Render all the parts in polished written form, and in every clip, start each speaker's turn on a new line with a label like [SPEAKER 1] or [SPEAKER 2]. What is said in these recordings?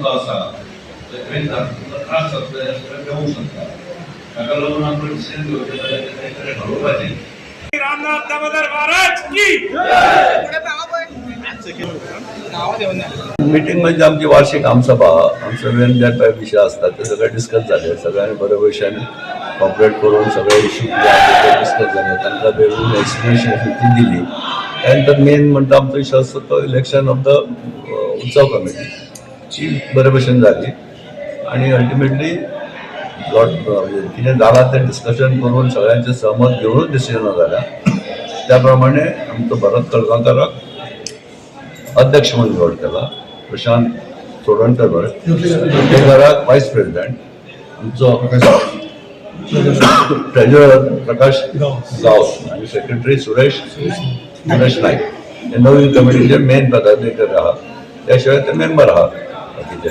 [SPEAKER 1] जो आसा तो त्रास जातलो हें सगळें देवूंक शकता. ताका लागून आमकां डिसिजन घेवचें जाल्यार तें खरें ठरोवपाचें.
[SPEAKER 2] रामनाथ दामोदर महाराज की.
[SPEAKER 3] मिटींग म्हणजे आमची वार्षिक आमसभा. आमसभेन जे काय विषय असतात ते सगळे डिस्कस झाले. सगळ्यांनी बऱ्या भशेन कॉपरेट करून सगळे इश्यू कितें आसा ते डिस्कस झाले. तांकां वेगळी एक्सप्लेनेशन ती दिली. त्यानंतर मेन म्हणटा आमचो इश्यू आसता तो इलेक्शन ऑफ the उत्सव कमिटी ती बरे भशेन जाली आणि अल्टिमेटली लॉट म्हणजे कितें जालां तें डिस्कशन करून, सगळ्यांचें सहमत घेवनूच डिसिजनां जाल्या. त्या प्रमाणे आमचो भरत कळगांवकाराक अध्यक्ष म्हणून निवड केला, प्रशांत चोडणकर घराक व्हायस प्रेसिडेंट, आमचो ट्रेजरर प्रकाश गांवस आणि सेक्रेटरी सुरेश सुरेश नाईक हे नवीन कमिटीचे मेन पदाधिकारी आहात. त्या शिवाय ते मेंबर आहात. बाकीचे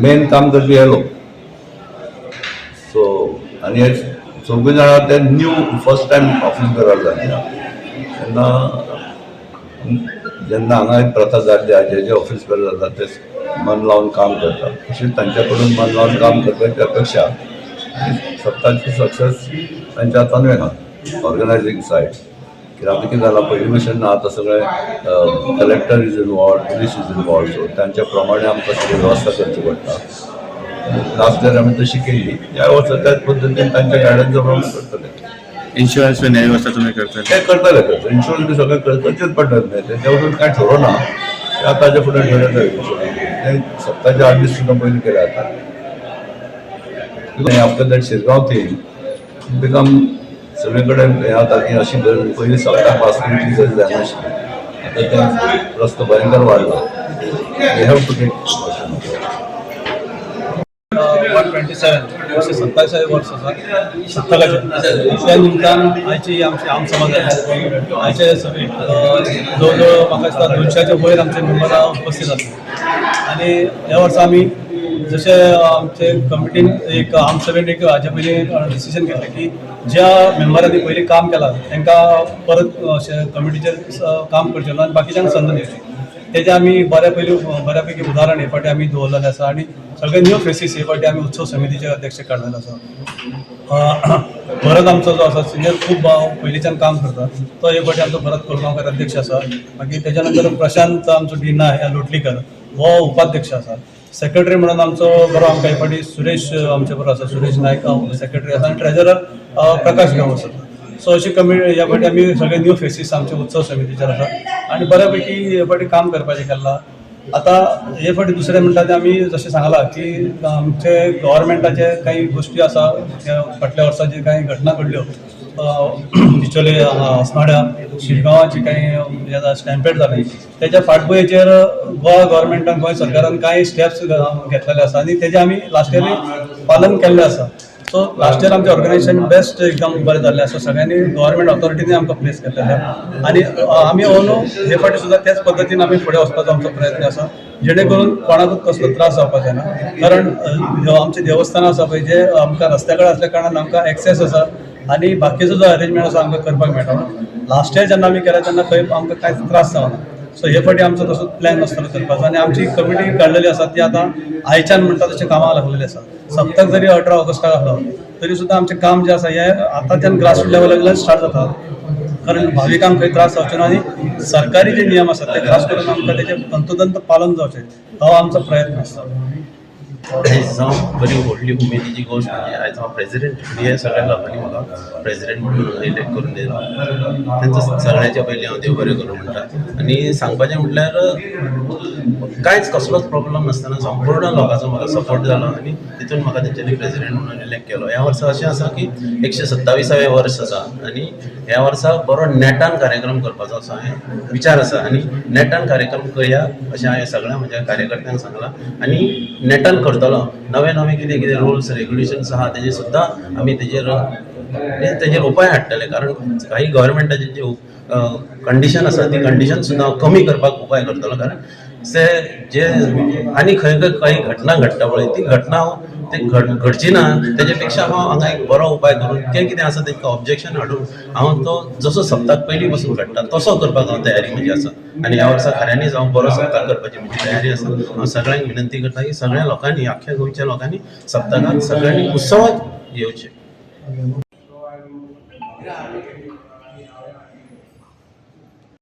[SPEAKER 3] मेन काम करपी हे लोक. सो आनी हे चौगूय जाणां ते new first time office bearer जाले. तेन्ना जेन्ना हांगा एक प्रथा जाल्ली आहा, जे जे ऑफिस बेरर जातात ते मन लावन काम करतात, तशीच तांच्या कडून मन लावन काम करपाची अपेक्षा आनी सप्ताची सक्सेस तांच्या हातानूय आहा. ऑर्गनायझींग सायड कित्याक आतां कितें जालां, पयलीं भशेन ना. आतां सगळें collector is involved, police is involved, so तांच्या प्रमाणे आमकां सगळी वेवस्था करची पडटा. लास्ट इयर आमी तशी केली, ह्या वर्सा त्याच पद्दतीन तांच्या गायडन्सा प्रमाणे करतले.
[SPEAKER 4] इन्शुरन्स बी व्यवस्था तुम्ही करतले?
[SPEAKER 3] ते करतले करतले. इन्शुरन्स बी सगळें करचेच पडटलें न्ही. तेच्या वचून कांय ठरोवना, ते आतां ताच्या फुडें ठरयतले. ते सप्ताच्या 8 दीस सुद्दां पयलीं केले जाता. After that Shirgaon thing become सगळे कडेन हें जाता की अशी गरज. पयलीं सप्ताक पास करची गरज जायनाशिल्ली, आतां ते रस्तो भयंकर वाडला. We have to take.
[SPEAKER 5] 127, 127 वर्स आसा सप्तकाचें. त्या निमतान आयची आमची आमसभा जाली. आयचे सभेक जवळ जवळ म्हाका दिसता 200च्या वयर आमचे मेंबरां उपस्थित आसले. आनी ह्या वर्सा आमी जशें आमचे कमिटीन एक आमसभेन एक हाजे पयलीं डिसिजन घेतलें की ज्या मेंबरांनी पयलीं काम केलां तांकां परत अशें कमिटीचेर काम करचें ना आनी बाकीच्यांक संद दिवची. तेजें आमी बऱ्या पयलीं बऱ्या पैकी उदाहरण हे फावटी आमी दवरलेलें आसा आनी सगळे न्यू फेसीस हे फावटी आमी उत्सव समितीचे अध्यक्ष काडलेले आसा. भरत आमचो जो आसा सिनियर, खूब पयलींच्यान काम करता, तो हे फावटी आमचो भरत कोरगांवकर अध्यक्ष आसा. मागीर तेच्या नंतर प्रशांत आमचो डिना ह्या लोटलीकर हो उपाध्यक्ष आसा. सेक्रेटरी म्हणून आमचो बरो आमकां हे फावटी सुरेश आमचे बरो आसा, सुरेश नायक सेक्रेटरी आसा आनी ट्रेजरर प्रकाश गांवस आसा. सो अशी कमी ह्या फावटी आमी सगळे न्यू फेसीस आमचे उत्सव समितीचेर आसा आनी बऱ्या पैकी हे फावटी काम करपाचें केलां. आतां हे फावटी दुसरें म्हणटा तें आमी जशें सांगलां की आमचे गव्हर्मेंटाचे काही गोश्टी आसा. त्या फाटल्या वर्सा जी काही घटना घडल्यो बिचोले, अस्नोड्या, शिरगांवाची काही स्टॅम्पेड जाली, तेच्या फाटभुंयेचेर गोवा गव्हर्मेंटान, गोंय सरकारान कांय स्टेप्स घेतलेले आसा आनी तेजें आमी लास्ट इयर पालन केल्लें आसा. सो लास्ट इयर आमचें ऑर्गनायझेशन बेस्ट एकदम बरें जाल्लें आसा. सगळ्यांनी गव्हर्मेंट ऑथॉरिटीनी आमकां प्लेस केल्लें आनी आमी अंदू हे फावटी सुद्दां त्याच पद्दतीन आमी फुडें वचपाचो आमचो प्रयत्न आसा, जेणे करून कोणाकूच कसलो त्रास जावपाक जायना. कारण आमचें देवस्थान आसा पळय, जे आमकां रस्त्या कडेन आसल्या कारणान आमकां एक्सेस आसा आनी बाकीचो जो अरेंजमेंट आसा आमकां करपाक मेळटा. लास्ट इयर जेन्ना आमी केलें तेन्ना खंय आमकां कांयच त्रास जावना. सो हे फावटी आमचो तसोच प्लॅन आसतलो करपाचो आनी आमची कमिटी काडलेली आसा ती आतां आयच्यान म्हणटा तशें कामाक लागलेली आसा. सप्तक जरी 18 ऑगस्टाक आसलो तरी सुद्दां आमचें काम जें आसा हें आतांच्यान ग्रासरूट लेवलांतल्यान स्टार्ट जाता, कारण भाविकांक खंय त्रास जावचे ना आनी सरकारी जे नियम आसात ते खास करून आमकां तेजें तंतोतंत पालन जावचें, हो आमचो प्रयत्न आसता.
[SPEAKER 6] आयज जावं बरी व्हडली उमेदीची गोश्ट म्हणजे आयज हांव प्रेजिडेंट आनी हे सगळ्या लोकांनी म्हाका प्रेजिडेंट म्हणून इलेक्ट करून दिला. तेंचो सगळ्यांच्या पयलीं हांव देव बरें करूं म्हणटा. आनी सांगपाचें म्हटल्यार कांयच कसलोच प्रॉब्लम नासतना संपूर्ण लोकांचो म्हाका सपोर्ट जालो आनी तितून म्हाका तेंच्यांनी प्रेजिडेंट म्हणून इलेक्ट केलो. ह्या वर्सा अशें आसा की 127वें वर्स आसा आनी ह्या वर्सा बरो नेटान कार्यक्रम करपाचो असो हांवें विचार आसा आनी नेटान कार्यक्रम करया अशें हांवें सगळ्या म्हज्या कार्यकर्त्यांक सांगलां आनी नेटान करतलो. नवे नवे कितें कितें रुल्स रेगुलेशन्स आहा, तेजे सुद्दां आमी तेजेर उपाय हाडटले, कारण काही गव्हर्मेंटाचे जे कंडिशन आसा ती कंडिशन सुद्दां हांव कमी करपाक उपाय करतलो. कारण ते जे आनी खंय खंय काही घटना घडटा पळय, ती घटना हांव ते घडची ना तेजे पेक्षा हांव हांगा एक बरो उपाय करून तें कितें आसा तेंकां ऑब्जेक्शन हाडून हांव तो जसो सप्ताक पयलीं पासून घडटा तसो करपाक हांव तयारी म्हजी आसा. आनी ह्या वर्सा खऱ्यांनीच हांव बरो सप्ताक करपाची म्हजी तयारी आसा. हांव सगळ्यांक विनंती करता की सगळ्या लोकांनी, आख्ख्या गोंयच्या लोकांनी सप्तकाक सगळ्यांनी उत्सवाक येवचें.